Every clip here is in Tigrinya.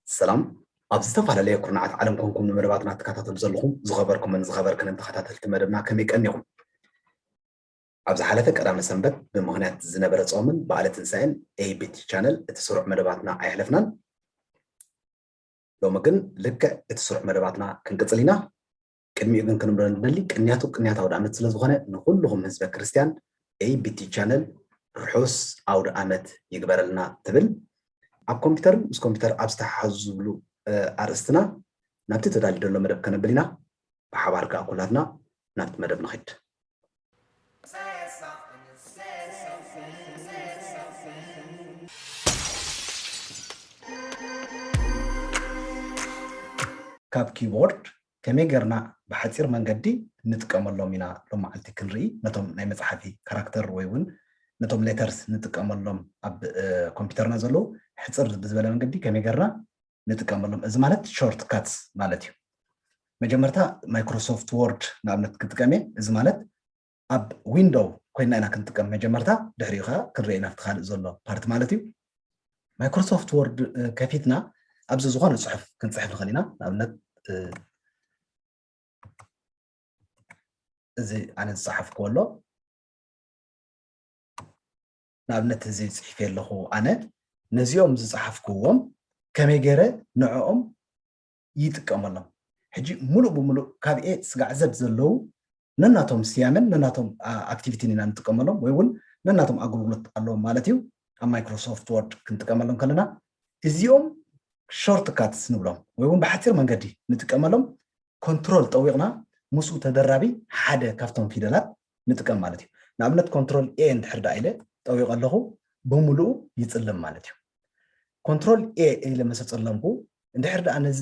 ሰላም። ኣብ ዝተፈላለየ ኩርናዓት ዓለም ኮንኩም ንመደባትና ትከታተሉ ዘለኹም ዝኸበርኩምን ዝኸበርክንን ተኸታተልቲ መደብና ከመይ ቀኒኹም? ኣብ ዝሓለፈ ቀዳመ ሰንበት ብምኽንያት ዝነበረ ጾምን በዓለ ትንሳኤን ኤ ቢ ቲ ቻነል እቲ ስሩዕ መደባትና ኣየሕለፍናን። ሎሚ ግን ልክዕ እቲ ስሩዕ መደባትና ክንቅጽል ኢና። ቅድሚኡ ግን ክንብሎ ንደሊ ቅንያቱ ቅንያት ኣውደ ዓመት ስለ ዝኾነ ንኹልኹም ህዝበ ክርስቲያን ኤ ቢ ቲ ቻነል ርሑስ ኣውደ ዓመት ይግበረልና ትብል። ኣብ ኮምፒውተር ምስ ኮምፒውተር ኣብ ዝተሓሓዙ ዝብሉ ኣርእስትና ናብቲ ተዳልዩ ዘሎ መደብ ከነብል ኢና። ብሓባር ከኣ ኩላትና ናብቲ መደብ ንኸይድ። ካብ ኪቦርድ ከመይ ጌርና ብሓጺር መንገዲ ንጥቀመሎም ኢና ሎም መዓልቲ ክንርኢ። ነቶም ናይ መጽሓፊ ካራክተር ወይ እውን ነቶም ሌተርስ ንጥቀመሎም ኣብ ኮምፒውተርና ዘለዉ ሕጽር ብዝበለ መንገዲ ከመይ ጌርና ንጥቀመሎም። እዚ ማለት ሾርት ካትስ ማለት እዩ። መጀመርታ ማይክሮሶፍት ወርድ ንኣብነት ክጥቀም እየ። እዚ ማለት ኣብ ዊንዶው ኮይና ኢና ክንጥቀም መጀመርታ፣ ድሕሪኡ ከዓ ክንርኢ ኢና ኣብቲ ካልእ ዘሎ ፓርት ማለት እዩ። ማይክሮሶፍት ወርድ ከፊትና ኣብዚ ዝኾነ ፅሑፍ ክንፅሕፍ ንኽእል ኢና። ንኣብነት እዚ ኣነ ዝፀሓፍኩዎ ኣሎ። ንኣብነት እዚ ፅሒፈ ኣለኹ ኣነ። ነዚኦም ዝፀሓፍኩዎም ከመይ ገይረ ንዕኦም ይጥቀመሎም? ሕጂ ሙሉእ ብሙሉእ ካብ ኤ ስጋዕ ዘድ ዘለዉ ነናቶም ስያመን ነናቶም ኣክቲቪቲን ኢና ንጥቀመሎም፣ ወይ እውን ነናቶም ኣገልግሎት ኣለዎም ማለት እዩ። ኣብ ማይክሮሶፍት ወርድ ክንጥቀመሎም ከለና እዚኦም ሾርት ካትስ ንብሎም ወይ እውን ብሓፂር መንገዲ ንጥቀመሎም። ኮንትሮል ጠዊቕና ምስኡ ተደራቢ ሓደ ካብቶም ፊደላት ንጥቀም ማለት እዩ። ንኣብነት ኮንትሮል ኤ እንድሕር ደኣ ኢለ ጠዊቐ ኣለኹ፣ ብምሉኡ ይፅልም ማለት እዩ። ኮንትሮል ኤ ኢለ መሰ ፀለምኩ፣ እንድሕር ደኣ ነዚ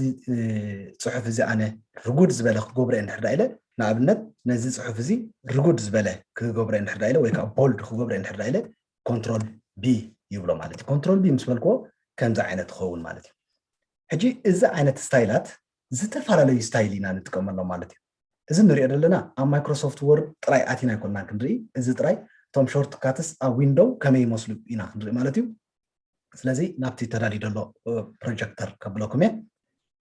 ፅሑፍ እዚ ኣነ ርጉድ ዝበለ ክገብረ እንድሕር ደኣ ኢለ፣ ንኣብነት ነዚ ፅሑፍ እዚ ርጉድ ዝበለ ክገብረ እንድሕር ደኣ ኢለ ወይ ከዓ ቦልድ ክገብረ እንድሕር ደኣ ኢለ ኮንትሮል ቢ ይብሎ ማለት እዩ። ኮንትሮል ቢ ምስ በልክዎ ከምዚ ዓይነት ክኸውን ማለት እዩ። ሕጂ እዚ ዓይነት ስታይላት ዝተፈላለዩ ስታይል ኢና ንጥቀመሎም ማለት እዩ። እዚ ንሪኦ ዘለና ኣብ ማይክሮሶፍት ወርድ ጥራይ ኣቲና ኣይኮንና ክንርኢ፣ እዚ ጥራይ እቶም ሾርት ካትስ ኣብ ዊንዶው ከመይ ይመስሉ ኢና ክንርኢ ማለት እዩ። ስለዚ ናብቲ ተዳልዩ ዘሎ ፕሮጀክተር ከብለኩም እየ።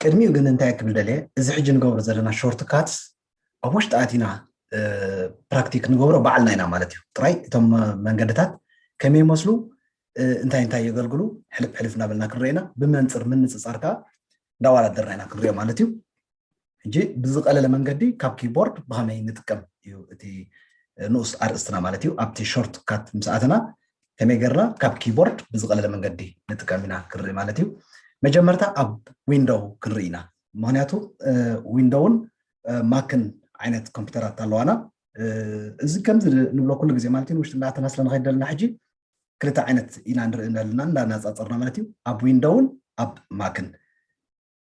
ቅድሚኡ ግን እንታይ ክብል ደልየ፣ እዚ ሕጂ ንገብሮ ዘለና ሾርት ካትስ ኣብ ውሽጢ ኣቲና ፕራክቲክ ንገብሮ ባዕልና ኢና ማለት እዩ። ጥራይ እቶም መንገድታት ከመይ ይመስሉ፣ እንታይ እንታይ የገልግሉ ሕልፍ ሕልፍ እናበልና ክንሪኦ ኢና። ብመንፅር ምንፅፃር ከዓ እንዳወዳደርና ኢና ክንሪኦ ማለት እዩ። ሕጂ ብዝቐለለ መንገዲ ካብ ኪቦርድ ብኸመይ ንጥቀም እዩ እቲ ንኡስ ኣርእስትና ማለት እዩ። ኣብቲ ሾርት ካት ምስ ኣተና ከመይ ገርና ካብ ኪቦርድ ብዝቐለለ መንገዲ ንጥቀም ኢና ክንርኢ ማለት እዩ። መጀመርታ ኣብ ዊንዶው ክንርኢ ኢና። ምክንያቱ ዊንዶውን ማክን ዓይነት ኮምፒውተራት ኣለዋና። እዚ ከምዚ ንብሎ ኩሉ ግዜ ማለት እዩ። ንውሽጢ እንዳተና ስለ ንኸይድ ደለና ሕጂ ክልተ ዓይነት ኢና ንርኢ ዘለና እንዳናፃፀርና ማለት እዩ። ኣብ ዊንዶውን ኣብ ማክን።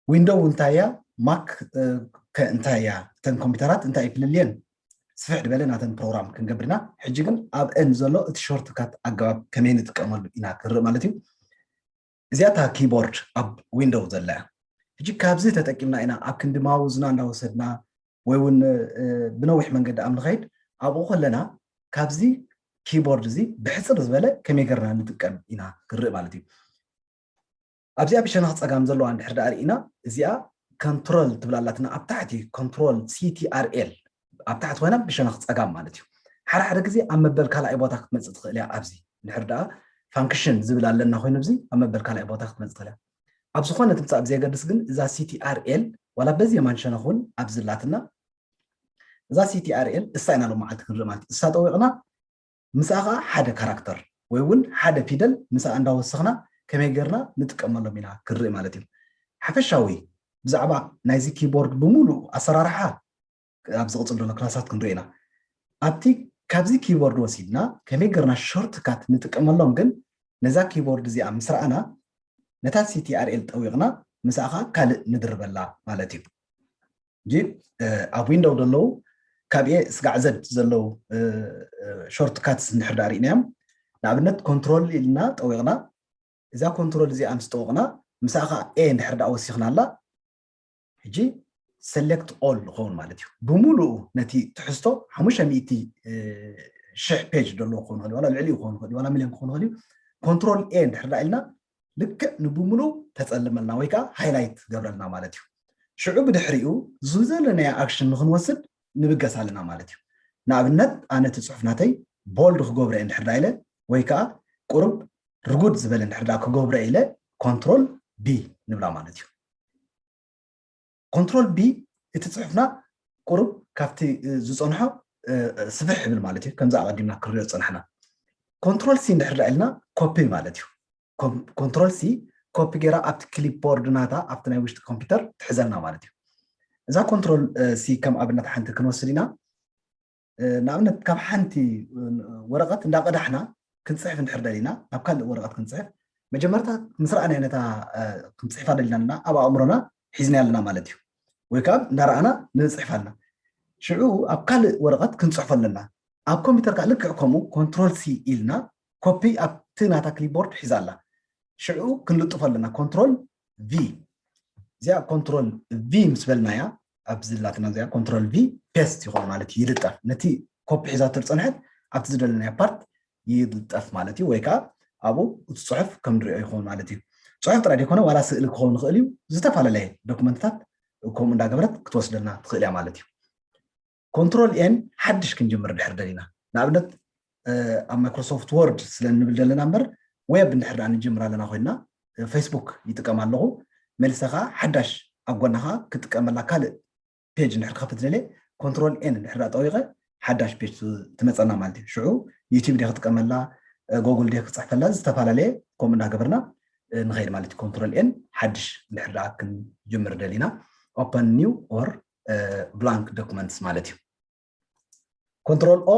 ዊንዶው እንታይ እያ፣ ማክ ከ እንታይ እያ፣ እተን ኮምፒውተራት እንታይ ይፍልልየን ስፍሕ ዝበለ ናተን ፕሮግራም ክንገብርና። ሕጂ ግን ኣብአን ዘሎ እቲ ሾርት ካት ኣገባብ ከመይ ንጥቀመሉ ኢና ክንርኢ ማለት እዩ። እዚኣታ ኪቦርድ ኣብ ዊንዶው ዘላ እያ። ሕጂ ካብዚ ተጠቂምና ኢና ኣብ ክንዲ ማውዝና እንዳወሰድና ወይ እውን ብነዊሕ መንገዲ ኣብ ንኸይድ ኣብኡ ከለና ካብዚ ኪቦርድ እዚ ብሕፅር ዝበለ ከመይ ገርና ንጥቀም ኢና ክንርኢ ማለት እዩ። ኣብዚኣ ብሸነኽ ፀጋም ዘለዋ እንድሕር ደኣ ርኢና እዚኣ ኮንትሮል ትብላላትና ኣብ ታሕቲ ኮንትሮል ሲቲኣርኤል ኣብ ታሕቲ ኮይና ብሸነኽ ፀጋም ማለት እዩ። ሓደ ሓደ ግዜ ኣብ መበል ካልኣይ ቦታ ክትመፅእ ትኽእል እያ። ኣብዚ እንድሕር ደኣ ፋንክሽን ዝብል ኣለና ኮይኑ ኣብዚ ኣብ መበል ካልኣይ ቦታ ክትመፅእ ትኽእል እያ። ኣብ ዝኾነ ትምፃእ ብዘየገድስ ግን እዛ ሲቲኣርኤል ዋላ በዚ የማን ሸነኽ እውን ኣብዚ ኣላትና እዛ ሲቲኣርኤል እሳ ኢና ሎም መዓልቲ ክንርኢ ማለት እዩ። እሳ ጠዊቕና ምስኣ ከዓ ሓደ ካራክተር ወይ እውን ሓደ ፊደል ምስኣ እንዳወሰኽና ከመይ ገርና ንጥቀመሎም ኢና ክንርኢ ማለት እዩ። ሓፈሻዊ ብዛዕባ ናይዚ ኪቦርድ ብምሉእ ኣሰራርሓ ኣብ ዝቕፅል ዘሎ ክላሳት ክንርኢ ኢና። ኣብቲ ካብዚ ኪቦርድ ወሲድና ከመይ ገርና ሾርት ካት ንጥቀመሎም ግን ነዛ ኪቦርድ እዚኣ ምስ ረኣና ነታ ሲቲኣርኤል ጠዊቕና ምስኣ ከዓ ካልእ ንድርበላ ማለት እዩ። እንጂ ኣብ ዊንዶው ዘለዉ ካብ ኤ ስጋዕ ዘድ ዘለዉ ሾርት ካትስ እንድሕር ዳ ርኢናዮም ንኣብነት ኮንትሮል ኢልና ጠዊቕና እዛ ኮንትሮል እዚኣ ምስ ጠወቕና ምስኣ ከዓ ኤ እንድሕር ዳ ወሲኽና ኣላ ሕጂ select all ዝኸውን ማለት እዩ። ብምሉኡ ነቲ ትሕዝቶ ሓሙሽተ ሚእቲ ሽሕ ፔጅ ዘለዎ ክኸውን ይኽእል ዋላ ልዕሊኡ ክኸውን ይኽእል ዋላ ሚሊዮን ክኸውን ይኽእል እዩ። ኮንትሮል ኤ እንድሕር ዳ ኢልና ልክዕ ንብምሉኡ ተፀልመልና ወይ ከዓ ሃይላይት ገብረልና ማለት እዩ። ሽዑ ብድሕሪኡ ዝደለናዮ ኣክሽን ንክንወስድ ንብገስ ኣለና ማለት እዩ። ንኣብነት ኣነ እቲ ፅሑፍ ናተይ ቦልድ ክገብሮ እየ እንድሕር ዳ ኢለ ወይ ከዓ ቁሩብ ርጉድ ዝበለ እንድሕር ዳ ክገብሮ ኢለ ኮንትሮል ቢ ንብላ ማለት እዩ። ኮንትሮል ቢ እቲ ፅሑፍና ቁሩብ ካብቲ ዝፀንሖ ስፍሕ ይብል ማለት እዩ። ከምዚ ኣቐዲምና ክንሪኦ ዝፀናሕና ኮንትሮል ሲ እንድሕር ዳ ኢልና ኮፒ ማለት እዩ። ኮንትሮል ሲ ኮፒ ገይራ ኣብቲ ክሊፕቦርድ ናታ ኣብቲ ናይ ውሽጢ ኮምፒውተር ትሕዘልና ማለት እዩ። እዛ ኮንትሮል ሲ ከም ኣብነት ሓንቲ ክንወስድ ኢና። ንኣብነት ካብ ሓንቲ ወረቐት እንዳቐዳሕና ክንፅሕፍ እንድሕር ደሊና ናብ ካልእ ወረቐት ክንፅሕፍ መጀመርታ ምስ ረኣናዮ ነታ ክንፅሕፋ ደሊና ኣለና ኣብ ኣእምሮና ሒዝና ኣለና ማለት እዩ። ወይ ከዓ እንዳረኣና ንፅሕፍ ኣለና። ሽዑ ኣብ ካልእ ወረቐት ክንፅሕፎ ኣለና። ኣብ ኮምፒውተር ከዓ ልክዕ ከምኡ ኮንትሮል ሲ ኢልና ኮፒ ኣብቲ ናታ ክሊፕቦርድ ሒዛ ኣላ። ሽዑ ክንልጥፎ ኣለና ኮንትሮል ቪ። እዚኣ ኮንትሮል ቪ ምስ በልናያ ኣብዚ ላትና እዚኣ ኮንትሮል ቪ ፔስት ይኾን ማለት እዩ ይልጠፍ። ነቲ ኮፒ ሒዛቶ ዝፀንሐት ኣብቲ ዝደለናዮ ፓርት ይልጠፍ ማለት እዩ። ወይ ከዓ ኣብኡ እቲ ፅሑፍ ከም ንሪኦ ይኸውን ማለት እዩ። ፅሑፍ ጥራይ ዘይኮነ ዋላ ስእሊ ክኸውን ይኽእል እዩ። ዝተፈላለየ ዶክመንትታት ከምኡ እንዳገበረት ክትወስደልና ትኽእል እያ ማለት እዩ። ኮንትሮል ኤን ሓድሽ ክንጅምር ድሕር ደሊና ንኣብነት ኣብ ማይክሮሶፍት ወርድ ስለ ንብል ዘለና እምበር ዌብ እንድሕር ዳ ንጅምር ኣለና ኮይንና ፌስቡክ ይጥቀም ኣለኹ መሊሰ ከዓ ሓዳሽ ኣብ ጎና ከዓ ክጥቀመላ ካልእ ፔጅ እንድሕር ክኸፍት ደልየ ኮንትሮል ኤን እንድሕር ዳ ጠዊቐ ሓዳሽ ፔጅ ትመፀና ማለት እዩ። ሽዑ ዩቲብ ደ ክጥቀመላ ጎግል ደ ክፅሕፈላ ዝተፈላለየ ከምኡ እንዳገበርና ንኸይድ ማለት እዩ። ኮንትሮል ኤን ሓድሽ እንድሕር ዳ ክንጅምር ደሊና ኦፐን ኒው ኦር ብላንክ ዶክመንትስ ማለት እዩ። ኮንትሮል ኦ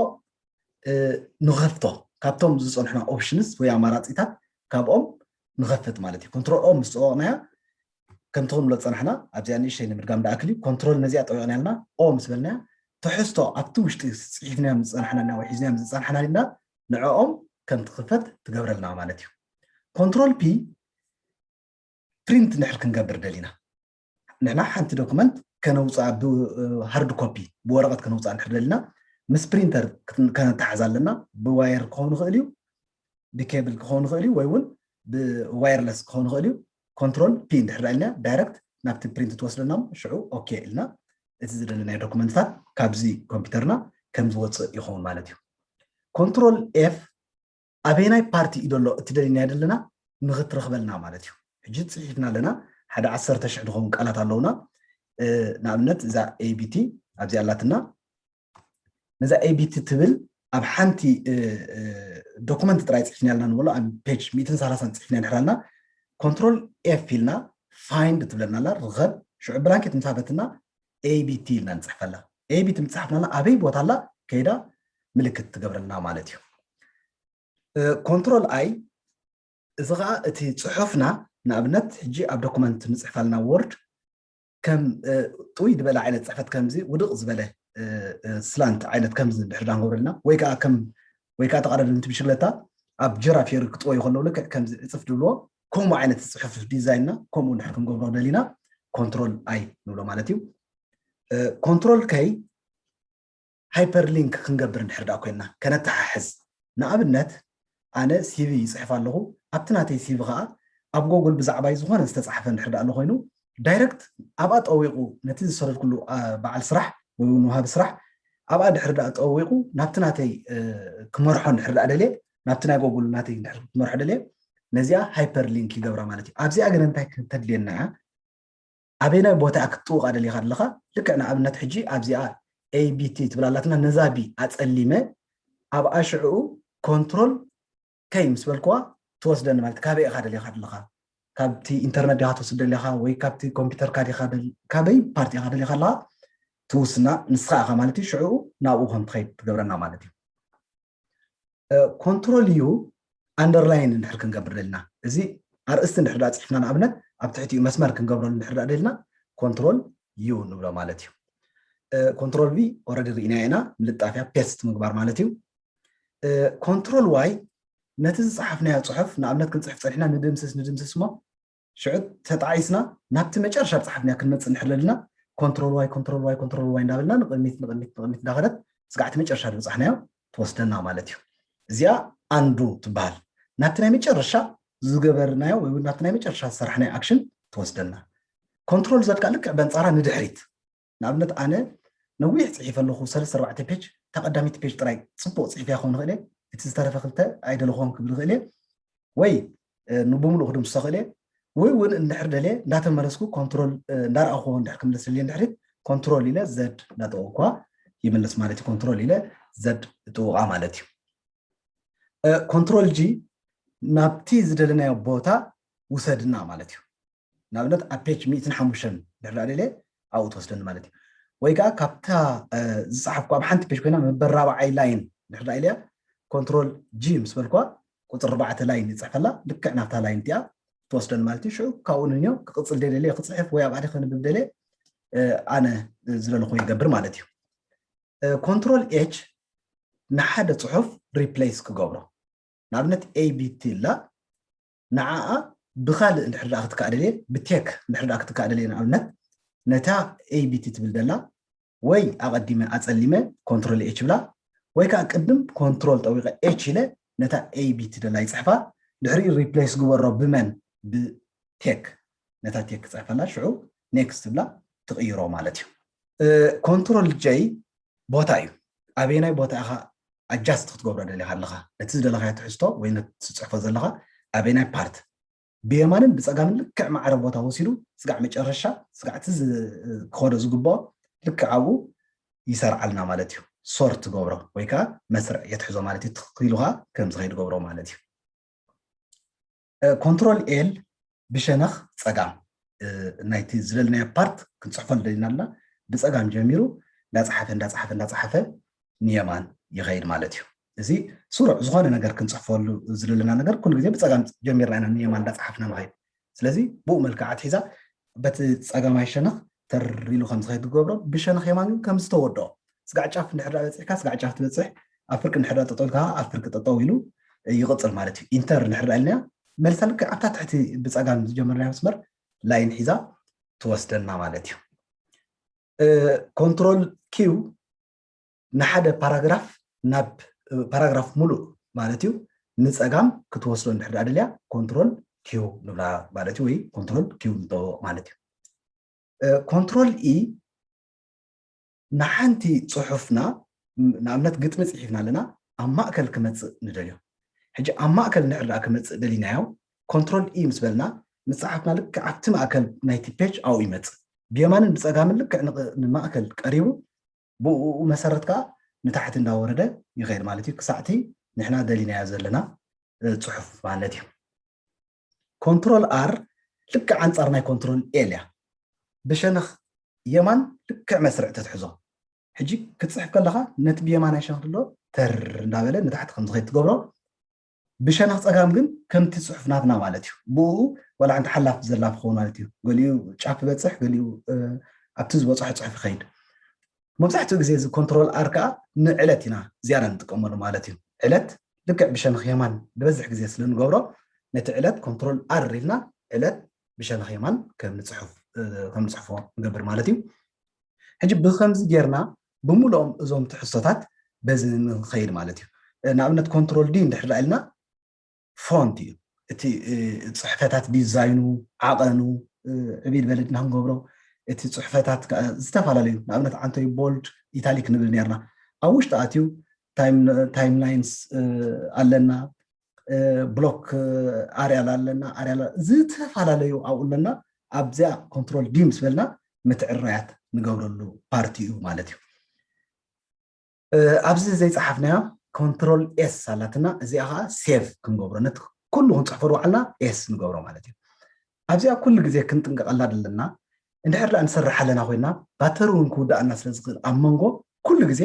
ንኸፍቶ ካብቶም ዝፀንሑና ኦፕሽንስ ወይ ኣማራፂታት ካብኦም ንኸፍት ማለት እዩ። ኮንትሮል ኦ ምስ ፀወቕናያ ከምቲ ክንብሎ ዝፀናሕና ኣብዚኣ ንእሽተይ ንምድጋም ዳኣክል እዩ። ኮንትሮል ነዚኣ ጠዊቕና ያልና ኦ ምስ በልናያ ትሕዝቶ ኣብቲ ውሽጢ ፅሒፍናዮም ዝፀናሕናና ወይ ሒዝናዮም ዝፀናሕና ልና ንዕኦም ከም ትኽፈት ትገብረልና ማለት እዩ። ኮንትሮል ፒ ፕሪንት ንድሕር ክንገብር ደሊና ንሕና ሓንቲ ዶክመንት ከነውፅኣ ብሃርድ ኮፒ ብወረቐት ከነውፅኣ ንድሕር ደሊና ምስ ፕሪንተር ከነተሓዝ ኣለና። ብዋየር ክኸውን ይኽእል እዩ፣ ብኬብል ክኸውን ይኽእል እዩ ወይ እውን ብዋየርለስ ክኸውን ይኽእል እዩ። ኮንትሮል ፒ እንድሕር ኢልና ዳይረክት ናብቲ ፕሪንት ትወስደና ሽዑ ኦኬ ኢልና እቲ ዝደለናዮ ዶክመንትታት ካብዚ ኮምፒውተርና ከም ዝወፅእ ይኸውን ማለት እዩ። ኮንትሮል ኤፍ ኣበየናይ ፓርቲ እዩ ዘሎ እቲ ደሊናዮ ዘለና ንክትረኽበልና ማለት እዩ። ሕጂ ፅሒፍና ኣለና ሓደ ዓሰርተ ሽሕ ዝኸውን ቃላት ኣለውና። ንኣብነት እዛ ኤቢቲ ኣብዚ ኣላትና ነዛ ኤቢቲ ትብል ኣብ ሓንቲ ዶክመንት ጥራይ ፅሒፍና ኣለና ንበሎ ኣብ ፔጅ ሚእትን ሰላሳን ፅሒፍና ንሕራልና ኮንትሮል ኤፍ ኢልና ፋይንድ ትብለና ኣላ ርኸብ ሽዑ ብላንኬት ምሳበትና ኤቢቲ ኢልና ንፅሕፈላ። ኤቢቲ ምፅሓፍናላ ኣበይ ቦታ ኣላ ከይዳ ምልክት ትገብረልና ማለት እዩ። ኮንትሮል ኣይ እዚ ከዓ እቲ ፅሑፍና ንኣብነት ሕጂ ኣብ ዶክመንት ንፅሕፍ ኣለና ወርድ ከም ጥውይ ዝበለ ዓይነት ፅሕፈት ከምዚ ውድቕ ዝበለ ስላንት ዓይነት ከምዚ ድሕር ዳንገብረልና ወይ ከዓ ከም ወይ ከዓ ተቃዳደምቲ ብሽግለታ ኣብ ጀራፍ የሪ ክጥወዩ ከለዉ ልክዕ ከምዚ ዕፅፍ ድብልዎ ከምኡ ዓይነት ፅሑፍ ዲዛይንና ከምኡ ድሕር ክንገብሮ ደሊና ኮንትሮል ኣይ ንብሎ ማለት እዩ። ኮንትሮል ከይ ሃይፐር ሊንክ ክንገብር እንድሕር ዳ ኮይንና ከነተሓሕዝ ንኣብነት ኣነ ሲቪ ይፅሕፍ ኣለኹ ኣብቲ ናተይ ሲቪ ከዓ ኣብ ጎግል ብዛዕባይ ዝኾነ ዝተፃሕፈ እንድሕር ዳ ኣሎ ኮይኑ ዳይረክት ኣብኣ ጠዊቁ ነቲ ዝሰደድኩሉ በዓል ስራሕ ወይ እውን ወሃቢ ስራሕ ኣብኣ ድሕር ዳ ጠዊቁ ናብቲ ናተይ ክመርሖ እንድሕር ዳ ደልየ ናብቲ ናይ ጎግል ናተይ ክመርሖ ደልየ ነዚኣ ሃይፐር ሊንክ ይገብራ ማለት እዩ ኣብዚኣ ግን እንታይ ክተድልየና እያ ኣበይናይ ቦታ ክትጥውቃ ደሊኻ ኣለኻ ልክዕ ንኣብነት ሕጂ ኣብዚኣ ኤቢቲ ትብል ኣላትና ነዛ ቢ ኣፀሊመ ኣብኣ ሽዕኡ ኮንትሮል ከይ ምስ በልክዋ ትወስደኒ ማለት ካበይ ኢኻ ደሊኻ ኣለኻ ካብቲ ኢንተርነት ዲኻ ትወስድ ደሊኻ ወይ ካብቲ ኮምፒውተርካ ዲኻ ካበይ ፓርቲ ኢኻ ደሊኻ ኣለኻ ትውስና ንስኻ ኢኻ ማለት እዩ ሽዕኡ ናብኡ ከም ትኸይድ ትገብረና ማለት እዩ ኮንትሮል ዩ ኣንደርላይን እንድሕር ክንገብር ደልና እዚ ኣርእስቲ እንድሕር ዳ ፅሒፍና ንኣብነት ኣብ ትሕቲኡ መስመር ክንገብረሉ እንድሕር ዳ ደልና ኮንትሮል ዩ ንብሎ ማለት እዩ ኮንትሮል ቪ ኦረዲ ርኢና ኢና ምልጣፍያ ፔስት ምግባር ማለት እዩ ኮንትሮል ዋይ ነቲ ዝፀሓፍናዮ ፅሑፍ ንኣብነት ክንፅሕፍ ፀኒሕና ንድምስስ ንድምስስ እሞ ሽዑ ተጣዒስና ናብቲ መጨረሻ ዝፀሓፍናዮ ክንመፅእ እንድሕር ደልና ኮንትሮል ዋይ ኮንትሮል ዋይ ኮንትሮል ዋይ እንዳበልና ንቕድሚት ንቕድሚት ንቕድሚት እንዳኸደት ስጋዕቲ መጨረሻ ዝበፃሕናዮ ትወስደና ማለት እዩ። እዚኣ ኣንዱ ትበሃል። ናብቲ ናይ መጨረሻ ዝገበርናዮ ወይ እውን ናብቲ ናይ መጨረሻ ዝሰራሕናዮ ኣክሽን ትወስደና። ኮንትሮል ዘድ ከዓ ልክዕ በንፃራ ንድሕሪት። ንኣብነት ኣነ ነዊሕ ፅሒፈ ኣለኹ፣ ሰለስተ ኣርባዕተ ፔጅ፣ እታ ቀዳሚት ፔጅ ጥራይ ፅቡቕ ፅሒፈያ ክኸውን ይኽእል እየ፣ እቲ ዝተረፈ ክልተ ኣይደለኹዎን ክብል ይኽእል እየ። ወይ እ፣ ንብምሉእ ክድምስሶ ክእል እየ። ወይ እውን እንድሕር ደልየ እንዳተመለስኩ ኮንትሮል እ፣ እንዳረኣኹዎ እንድሕር ክምለስ ደልየ እንድሕሪት ኮንትሮል ኢለ ዘድ እንዳጠወቅኳ ይምለስ ማለት እዩ። ኮንትሮል ኢለ ዘድ እጥውቓ ማለት እዩ። እ፣ ኮንትሮል ጂ ናብቲ ዝደለናዮ ቦታ ውሰድና ማለት እዩ። ንኣብነት ኣብ ፔጅ ሚእትን ሓሙሽተን ድሕር ደልየ ኣብኡ ትወስደኒ ማለት እዩ። ወይ ከዓ ካብታ እ፣ ዝፀሓፍኩ ኣብ ሓንቲ ፔጅ ኮይና መበል ራብዓይ ላይን ድሕር ኢለያ ኮንትሮል ጂ ምስ በልኳ ቁፅሪ ኣርባዕተ ላይን ይፅሕፈላ፣ ልክዕ ናብታ ላይን እቲኣ ትወስደኒ ማለት እዩ። ሽዑ ካብኡ ንንዮ ክቕፅል ደልየ ክፅሕፍ ወይ ኣብ ኣደ ከንብብ ደልየ እ፣ ኣነ ዝደለኹ ይገብር ማለት እዩ። እ፣ ኮንትሮል ኤች ንሓደ ፅሑፍ ሪፕሌስ ክገብሮ፣ ንኣብነት ኤቢቲ እላ ንዓኣ ብኻልእ እንድሕር ደኣ ክትከኣ ደልየ፣ ብቴክ እንድሕር ደኣ ክትከኣ ደልየ፣ ንኣብነት ነታ ኤቢቲ ትብል ደላ ወይ ኣቐዲመ ኣጸሊመ ኮንትሮል ኤች ብላ፣ ወይ ከዓ ቅድም ኮንትሮል ጠዊቐ ኤች ኢለ ነታ ኤቢቲ ደላ ይጽሕፋ፣ ድሕሪኡ ሪፕሌስ ግበሮ ብመን? ብቴክ። ነታ ቴክ ክጽሕፈላ፣ ሽዑ ኔክስት ትብላ ትቕይሮ ማለት እዩ። እ፣ ኮንትሮል ጀይ ቦታ እዩ። ኣበየናይ ቦታ ኢኻ ኣጃስት ክትገብሮ ደሊኻ ኣለኻ? ነቲ ዝደለኻዮ ትሕዝቶ ወይ ነቲ ትጽሕፎ ዘለኻ ኣበየናይ ፓርት? ብየማንን ብጸጋምን ልክዕ ማዕረ ቦታ ወሲዱ ስጋዕ መጨረሻ፣ ስጋዕ እቲ ዝ-፣ ክኸዶ ዝግብኦ ልክዕ ኣብኡ ይሰርዓልና ማለት እዩ። ሶርት ትገብሮ ወይ ከዓ መስርዕ የትሕዞ ማለት እዩ። ትኽክሉ ከዓ ከም ዝኸይድ ገብሮ ማለት እዩ። እ፣ ኮንትሮል ኤል ብሸነኽ ጸጋም፣ እ፣ ናይቲ ዝደልናዮ ፓርት ክንጽሕፎ ደሊና ኣለና። ብጸጋም ጀሚሩ እንዳጸሓፈ፣ እንዳጸሓፈ፣ እንዳጸሓፈ ንየማን ይኸይድ ማለት እዩ። እዚ ስሩዕ ዝኾነ ነገር ክንጽሕፈሉ ዝደለና ነገር ኩሉ ግዜ ብጸጋም ጀሚርና ኢና ንየማን እንዳጸሓፍና ንኸይድ። ስለዚ ብኡ መልክዕ ኣትሒዛ በቲ ጸጋማይ ሸነኽ ተር ኢሉ ከም ዝኸይድ ትገብሮ፣ ብሸነኽ የማን ግን ከም ዝተወድኦ፣ ስጋዕ ጫፍ እንድሕር ደኣ በጺሕካ፣ ስጋዕ ጫፍ ትበጽሕ፣ ኣብ ፍርቂ እንድሕር ደኣ ጠጠው ኢልካ፣ ኣብ ፍርቂ ጠጠው ኢሉ ይቕጽል ማለት እዩ። ኢንተር እንድሕር ደኣ ኢልናዮ፣ መልሳ ልክዕ ኣብታ ትሕቲ ብጸጋም ዝጀመርናዮ መስመር ላይን ሒዛ ትወስደና ማለት እዩ። እ፣ ኮንትሮል ኪው ንሓደ ፓራግራፍ ናብ፣ እ፣ ፓራግራፍ ሙሉእ ማለት እዩ ንጸጋም ክትወስዶ እንድሕር ደኣ ደልያ ኮንትሮል ኪው ንብላ ማለት እዩ፣ ወይ ኮንትሮል ኪው ንጠወቕ ማለት እዩ። እ፣ ኮንትሮል ኢ ንሓንቲ ጽሑፍና፣ ም-፣ ንኣብነት ግጥሚ ጽሒፍና ኣለና፣ ኣብ ማእከል ክመጽእ ንደልዮ። ሕጂ ኣብ ማእከል እንድሕር ደኣ ክመጽእ ደሊናዮ፣ ኮንትሮል ኢ ምስ በልና፣ ምስ ጸሓፍና ልክዕ ኣብቲ ማእከል ናይቲ ፔጅ ኣብኡ ይመጽእ። ብየማንን ብጸጋምን ልክዕ ንቕ-፣ ንማእከል ቀሪቡ፣ ብኡ መሰረት ከኣ ንታሕቲ እንዳወረደ ይኸይድ ማለት እዩ፣ ክሳዕቲ ንሕና ደሊናዮ ዘለና፣ እ፣ ጽሑፍ ማለት እዩ። ኮንትሮል ኣር ልክዕ ኣንጻር ናይ ኮንትሮል ኤል እያ። ብሸነኽ የማን ልክዕ መስርዕ ተትሕዞ። ሕጂ ክትጽሕፍ ከለኻ ነቲ ብየማናይ ሸነኽ ዘሎ ተር እንዳበለ ንታሕቲ ከም ዝኸይድ ትገብሮ። ብሸነኽ ጸጋም ግን ከምቲ ጽሑፍ ናትና ማለት እዩ። ብኡ ዋላ ሓንቲ ሓላፍ ዘላፍ ክኸውን ማለት እዩ። ገሊኡ ጫፍ ይበጽሕ፣ ገሊኡ፣ እ፣ ኣብቲ ዝበጽሖ ጽሑፍ ይኸይድ። መብዛሕትኡ ግዜ እዚ ኮንትሮል ኣር ከኣ ንዕለት ኢና ዝያዳ ንጥቀመሉ ማለት እዩ። ዕለት ልክዕ ብሸነኽ የማን ዝበዝሕ ግዜ ስለ ንገብሮ፣ ነቲ ዕለት ኮንትሮል ኣር ኢልና ዕለት ብሸነኽ የማን ከም ንጽሑፍ፣ እ፣ ከም ንጽሕፎ ንገብር ማለት እዩ። ሕጂ ብኸምዚ ጌርና ብምልኦም እዞም ትሕዝቶታት በዚ ንኸይድ ማለት እዩ። እ፣ ንኣብነት ኮንትሮል ዲ እንድሕር ደኣ ኢልና ፎንት እዩ። እቲ፣ እ፣ ጽሕፈታት ዲዛይኑ፣ ዓቐኑ፣ እ፣ ዕብይ ዝበለ ድና ክንገብሮ፣ እቲ ጽሕፈታት ከኣ ዝተፈላለዩ፣ ንኣብነት ዓንቶይ ቦልድ፣ ኢታሊክ ንብል ኔርና። ኣብ ውሽጢ ኣትዩ ታይም፣ ታይም ላይንስ፣ እ፣ ኣለና፣ እ፣ ብሎክ፣ እ፣ ኣርያል ኣለና፣ ኣርያል፣ ዝተፈላለዩ ኣብኡ ኣለና። ኣብዚኣ ኮንትሮል ዲ ምስ በልና ምትዕራያት ንገብረሉ ፓርቲ እዩ ማለት እዩ። እ፣ ኣብዚ ዘይጸሓፍናዮ ኮንትሮል ኤስ ኣላትና፣ እዚኣ ኸኣ ሴቭ ክንገብሮ፣ ነቲ ኩሉ ክንጽሕፎ ዝወዓልና ኤስ ንገብሮ ማለት እዩ። ኣብዚኣ ኩሉ ግዜ ክንጥንቀቐላ ዘለና፣ እንድሕር ደኣ ንሰርሕ ኣለና ኮይና፣ ባተሪ እውን ክውድኣና ስለ ዝኽእል ኣብ መንጎ ኩሉ ግዜ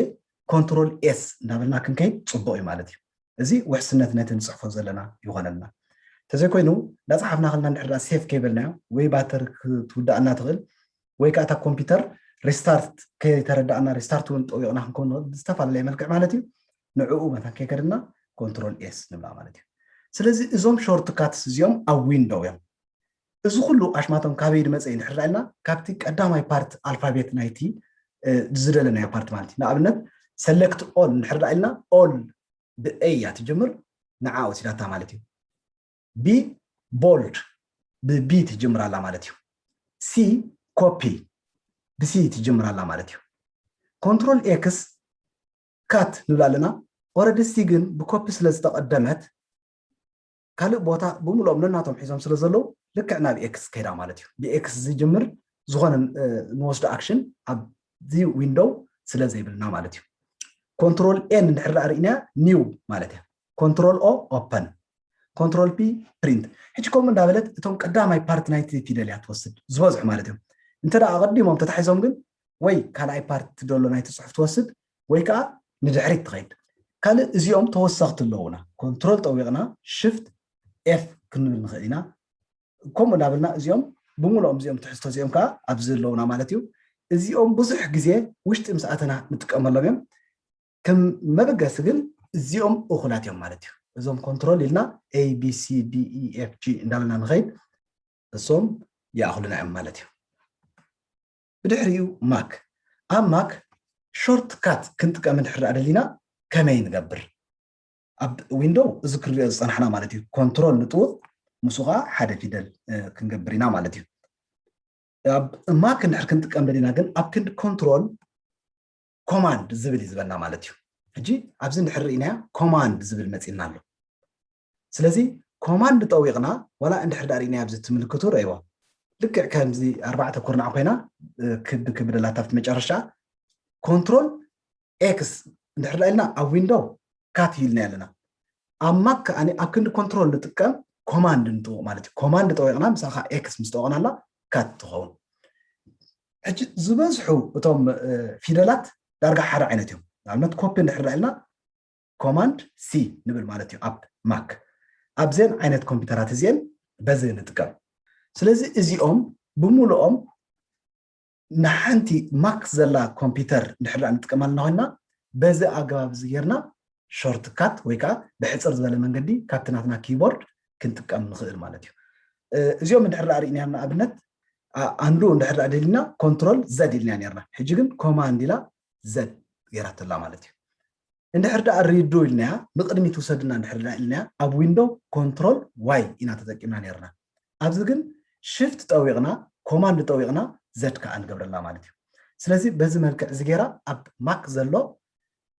ኮንትሮል ኤስ እንዳበልና ክንከይድ ጽቡቕ እዩ ማለት እዩ። እዚ ውሕስነት ነቲ ንጽሕፎ ዘለና ይኾነልና። እንተዘይኮይኑ፣ እንዳጸሓፍና ከለና እንድሕር ደኣ ሴቭ ከይበልናዮ፣ ወይ ባተሪ ክትውድኣና ትኽእል፣ ወይ ከዓ እታ ኮምፒውተር ሪስታርት ከይተረዳእና፣ ሪስታርት እውን ጠዊቕና ክንከውን ንኽእል ብዝተፈላለየ መልክዕ ማለት እዩ። ንዕኡ መታን ከይከድና ኮንትሮል ኤስ ንብላ ማለት እዩ። ስለዚ እዞም ሾርት ካትስ እዚኦም ኣብ ዊንዶው እዮም። እዚ ኩሉ ኣሽማቶም ካበይ ዝመፀ እዩ እንድሕር ኢልና ካብቲ ቀዳማይ ፓርት ኣልፋቤት ናይቲ ዝደለናዮ ፓርት ማለት እዩ። ንኣብነት ሰለክት ኦል እንድሕር ኢልና ኦል ብኤ እያ ትጅምር፣ ንዓ ወሲዳታ ማለት እዩ። ቢ ቦልድ ብቢ ትጅምር ኣላ ማለት እዩ። ሲ ኮፒ ብሲ ትጅምር ኣላ ማለት እዩ። ኮንትሮል ኤክስ ካት ንብል ኣለና። ኦረዲ ሲ ግን ብኮፒ ስለ ዝተቐደመት ካልእ ቦታ ብምልኦም ነናቶም ሒዞም ስለ ዘለዉ ልክዕ ናብ ኤክስ ከይዳ ማለት እዩ። ብኤክስ ዝጅምር ዝኾነ ንወስዶ ኣክሽን ኣብዚ ዊንዶው ስለ ዘይብልና ማለት እዩ። ኮንትሮል ኤን እንድሕር ርኢና ኒው ማለት እያ። ኮንትሮል ኦ ኦፐን፣ ኮንትሮል ፒ ፕሪንት። ሕጂ ከምኡ እንዳበለት እቶም ቀዳማይ ፓርት ናይቲ ፊደል እያ ትወስድ ዝበዝሑ ማለት እዮም። እንተ ኣቐዲሞም ተታሒዞም ግን ወይ ካልኣይ ፓርት ደሎ ናይቲ ፅሑፍ ትወስድ ወይ ከዓ ንድሕሪት ትኸይድ። ካልእ እዚኦም ተወሰኽቲ ኣለዉና። ኮንትሮል ጠዊቕና ሽፍት ኤፍ ክንብል ንኽእል ኢና። ከምኡ እንዳበልና እዚኦም ብምልኦም እዚኦም ትሕዝቶ እዚኦም ከዓ ኣብዚ ኣለዉና ማለት እዩ። እዚኦም ብዙሕ ግዜ ውሽጢ ምስ ኣተና ንጥቀመሎም እዮም። ከም መበገሲ ግን እዚኦም እኹላት እዮም ማለት እዩ። እዞም ኮንትሮል ኢልና A B C D E F G እንዳበልና ንኸይድ እሶም ይኣኽሉና እዮም ማለት እዩ። ብድሕሪኡ ማክ። ኣብ ማክ ሾርት ካት ክንጥቀም እንድሕር ደኣ ደሊና ከመይ ንገብር? ኣብ ዊንዶው እዚ ክንሪኦ ዝፀናሕና ማለት እዩ። ኮንትሮል ንጥውቕ ምስኡ ከዓ ሓደ ፊደል ክንገብር ኢና ማለት እዩ። ኣብ ማክ እንድሕር ክንጥቀም ደሊና ግን ኣብ ክንዲ ኮንትሮል ኮማንድ ዝብል እዩ ዝበልና ማለት እዩ። ሕጂ ኣብዚ እንድሕር ርኢናያ ኮማንድ ዝብል መፂና ኣሎ። ስለዚ ኮማንድ ጠዊቕና ዋላ እንድሕር ዳኣ ርኢናያ ኣብዚ ትምልክቱ ረእይዋ ልክዕ ከምዚ ኣርባዕተ ኩርናዕ ኮይና ክቢ ክቢ ደላታ ኣብቲ መጨረሻ ኮንትሮል ኤክስ እንድሕር ዳኣ ኢልና ኣብ ዊንዶው ካት ኢልና ኣለና። ኣብ ማክ ከኣ ኣብ ክንዲ ኮንትሮል ንጥቀም ኮማንድ ንጥውቕ ማለት እዩ። ኮማንድ ጠዊቕና ምሳኻ ኤክስ ምስ ጠወቕናላ ካት ትኸውን። ሕጂ ዝበዝሑ እቶም ፊደላት ዳርጋ ሓደ ዓይነት እዮም። ንኣብነት ኮፒ እንድሕር ዳኣ ኢልና ኮማንድ ሲ ንብል ማለት እዩ ኣብ ማክ። ኣብዘን ዓይነት ኮምፒውተራት እዚአን በዚ ንጥቀም። ስለዚ እዚኦም ብምሉኦም ንሓንቲ ማክ ዘላ ኮምፒውተር እንድሕር ንጥቀም ኣለና ኮይና በዚ ኣገባብ እዚ ጌርና ሾርት ካት ወይ ከዓ ብሕፅር ዝበለ መንገዲ ካብቲ ናትና ኪቦርድ ክንጥቀም ንኽእል ማለት እዩ። እዚኦም እንድሕር ርኢናዮም ንኣብነት ኣንዱ እንድሕር ደሊና ኮንትሮል ዘድ ኢልና ነርና። ሕጂ ግን ኮማንድ ኢላ ዘድ ገይራትላ ማለት እዩ። እንድሕር ደኣ ሪዱ ኢልናያ ንቕድሚት ውሰድና እንድሕር ደኣ ኢልናያ ኣብ ዊንዶው ኮንትሮል ዋይ ኢና ተጠቂምና ነርና። ኣብዚ ግን ሽፍት ጠዊቕና ኮማንድ ጠዊቕና ዘድ ከዓ ንገብረላ ማለት እዩ። ስለዚ በዚ መልክዕ እዚ ገይራ ኣብ ማክ ዘሎ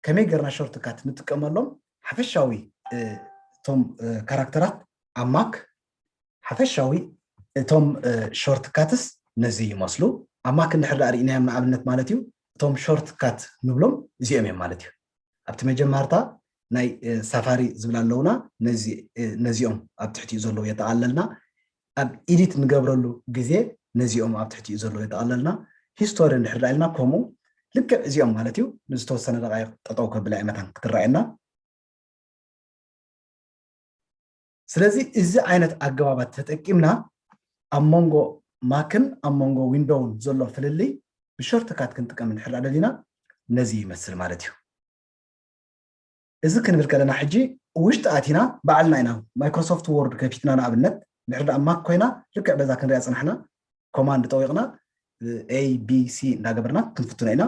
ከመይ ገርና ሾርት ካት ንጥቀመሎም ሓፈሻዊ እቶም ካራክተራት ኣብ ማክ ሓፈሻዊ እቶም ሾርት ካትስ ነዚ ይመስሉ። ኣብ ማክ እንድሕር ደኣ ርኢናዮም ንኣብነት ማለት እዩ እቶም ሾርት ካት ንብሎም እዚኦም እዮም ማለት እዩ። ኣብቲ መጀመርታ ናይ ሳፋሪ ዝብል ኣለውና ነዚኦም ኣብ ትሕቲኡ ዘለዉ የጠቓለልና። ኣብ ኢዲት ንገብረሉ ግዜ ነዚኦም ኣብ ትሕቲኡ ዘለዉ የጠቓለልና። ሂስቶሪ እንድሕር ደኣ ኢልና ከምኡ ልክዕ እዚኦም ማለት እዩ ንዝተወሰነ ደቃይቕ ጠጠው ከብላ እየ መታን ክትረኣየና። ስለዚ እዚ ዓይነት ኣገባባት ተጠቂምና ኣብ መንጎ ማክን ኣብ መንጎ ዊንዶውን ዘሎ ፍልልይ ብሾርት ካት ክንጥቀም እንድሕር ደሊና ነዚ ይመስል ማለት እዩ። እዚ ክንብል ከለና ሕጂ ውሽጢ ኣቲና ባዕልና ኢና ማይክሮሶፍት ወርድ ከፊትና ንኣብነት እንድሕር ደኣ ማክ ኮይና ልክዕ በዛ ክንሪኣ ፅናሕና ኮማንድ ጠዊቕና A B C እንዳገበርና ክንፍትኖ ኢና።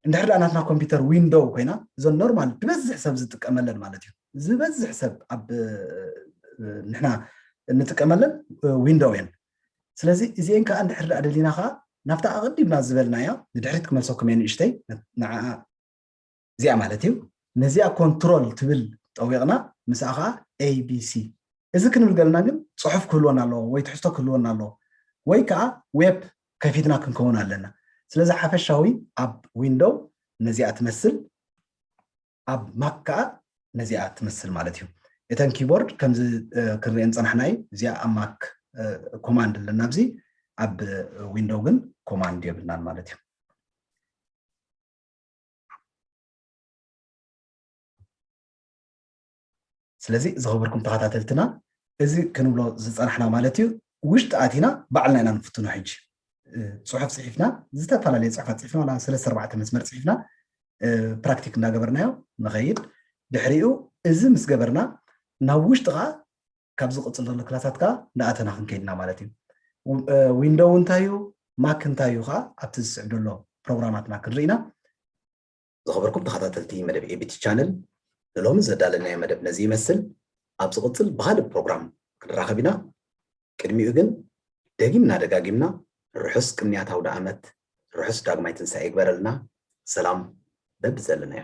እንድሕር ደኣ ናትና ኮምፒውተር ዊንዶው ኮይና እዞን ኖርማል ዝበዝሕ ሰብ ዝጥቀመለን ማለት እዩ። ዝበዝሕ ሰብ ኣብ ንሕና እንጥቀመለን ዊንዶው እየን። ስለዚ እዚአን ከዓ እንድሕር ደኣ ደሊና ከዓ ናብታ ኣቐዲምና ዝበልናያ ንድሕሪት ክመልሰኩም እየ ንእሽተይ ንዓ እዚኣ ማለት እዩ። ነዚኣ ኮንትሮል ትብል ጠዊቕና ምስኣ ከዓ A B C እዚ ክንብል ገለና ግን ፅሑፍ ክህልወና ኣለዎ ወይ ትሕዝቶ ክህልወና ኣለዎ ወይ ከዓ ዌብ ከፊትና ክንከውን ኣለና። ስለዚ ሓፈሻዊ ኣብ ዊንዶው ነዚኣ ትመስል ኣብ ማክ ከዓ ነዚኣ ትመስል ማለት እዩ። እተን ኪቦርድ ከምዚ ክንሪአን ፀናሕና እዩ። እዚኣ ኣብ ማክ ኮማንድ ኣለና ኣብዚ ኣብ ዊንዶው ግን ኮማንድ የብልናን ማለት እዩ። ስለዚ ዝኸበርኩም ተኸታተልትና እዚ ክንብሎ ዝፀናሕና ማለት እዩ ውሽጢ ኣቲና ባዕልና ኢና ንፍትኖ። ሕጂ ፅሑፍ ፅሒፍና ዝተፈላለየ ፅሑፋት ፅሒፍና ዋላ ሰለስተ ኣርባዕተ መስመር ፅሒፍና ፕራክቲክ እንዳገበርናዮ ንኸይድ። ድሕሪኡ እዚ ምስ ገበርና ናብ ውሽጢ ከዓ ካብ ዝቕፅል ዘሎ ክላሳት ከዓ እንዳኣተና ክንከይድና ማለት እዩ። ዊንዶው እንታይ እዩ፣ ማክ እንታይ እዩ ከዓ ኣብቲ ዝስዕብ ዘሎ ፕሮግራማትና ክንርኢ ኢና። ዝኸበርኩም ተኸታተልቲ መደብ ኤቢቲ ቻነል፣ ንሎሚ ዘዳለናዮ መደብ ነዚ ይመስል። ኣብ ዝቕጽል ብኻልእ ፕሮግራም ክንራኸብ ኢና። ቅድሚኡ ግን ደጊምና ደጋጊምና ርሑስ ቅንያት ኣውደ ዓመት፣ ርሑስ ዳግማይ ትንሳኤ ይግበረልና። ሰላም በብዘለናዮ።